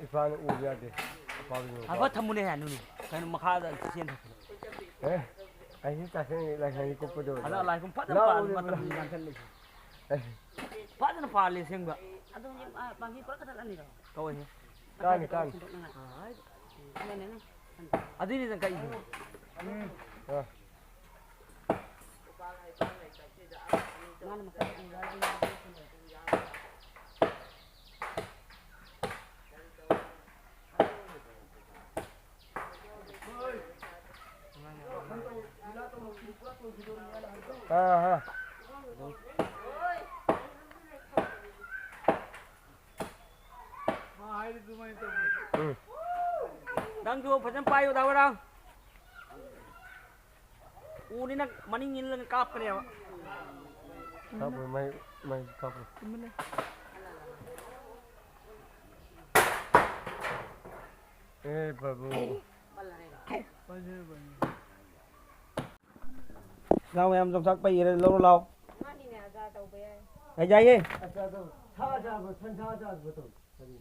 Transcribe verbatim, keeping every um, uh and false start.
ꯏꯄꯥꯅ ꯎꯕ ꯌꯥꯗꯦ꯫ ꯑꯄꯥꯕꯤ ꯃꯄꯥ꯫ ꯑꯐ ꯊꯝꯃꯨꯅꯦ ꯍꯥꯏ ꯅꯨꯅꯨ꯫ ꯀꯩꯅꯣ ꯃꯈꯥꯗ ꯆꯦꯟ꯫ ꯑꯦ, ꯑꯩꯁꯨ ꯆꯥꯁꯤꯟ ꯂꯥꯏꯁꯪꯒꯤ ꯀꯨꯞꯄꯗꯣ꯫ ꯑꯗ ꯂꯥꯏ ꯀꯨꯝ ꯐꯖꯅ ꯂꯥꯛꯑꯣ, ꯄꯥꯟ ꯂꯥꯛꯑꯣ, ꯃꯇꯝ ꯂꯥꯛꯑꯣ꯫ ꯌꯥꯝ ꯆꯠꯂꯦ꯫ ꯑꯦ꯫ ꯐꯖꯅ ꯄꯥꯜꯂꯦ ꯑꯁꯦꯡꯕ꯫ ꯑꯗꯨ ꯍꯧꯖꯤꯛ, ꯑ, ꯄꯥꯝꯕꯤ ꯄꯨꯔꯥ ꯀꯛꯊꯠꯂꯅꯤꯗꯣ? ꯀꯛꯑꯣꯏꯍꯦ꯫ ꯀꯥꯅꯤ, ꯀꯥꯅꯤ꯫ ꯁꯦꯡꯗꯣꯛꯅꯉꯥꯏ꯫ ꯑꯗꯨꯅꯅꯦ꯫ ꯑꯗꯨꯏꯅꯦ ꯅꯪ ꯀꯛꯏꯁꯦ꯫ ꯎꯝ꯫ ꯑ꯫ ꯃꯥꯅ ꯃꯈꯜ ꯑꯅꯤ ꯌꯥꯎꯔꯤ꯫ ꯑꯥ, ꯑꯥ꯫ ꯎꯝ꯫ ꯅꯪꯁꯨ ꯐꯖꯅ ꯄꯥꯏꯌꯨ, ꯗꯥ ꯍꯣꯏꯔꯥꯡ꯫ ꯎꯅꯤꯅ ꯃꯅꯤꯡ ꯏꯜꯂꯒ ꯀꯥꯞꯀꯅꯦꯕ꯫ ꯀꯥꯞꯄꯣꯏ, ꯃꯩ, ꯃꯩ ꯀꯥꯞꯄꯣꯏ꯫ ꯑꯦ ꯄ꯭ꯔꯚꯨ꯫ ꯉꯥ ꯃꯌꯥꯝ ꯌꯣꯡꯆꯥꯛ ꯄꯩ ꯏꯔ ꯂꯧꯔꯣ ꯂꯥꯎ꯫ ꯃꯥꯅꯤꯅꯦ, ꯑꯆꯥꯔ ꯇꯧꯕ ꯌꯥꯏ꯫ ꯌꯥꯏ, ꯌꯥꯏꯌꯦ꯫ ꯑꯆꯥꯔ ꯇꯧ꯫ ꯁꯥ ꯑꯆꯥꯔ, ꯁꯟꯁꯥ ꯑꯆꯥꯔ ꯇꯧ꯫ ꯀꯔꯤ?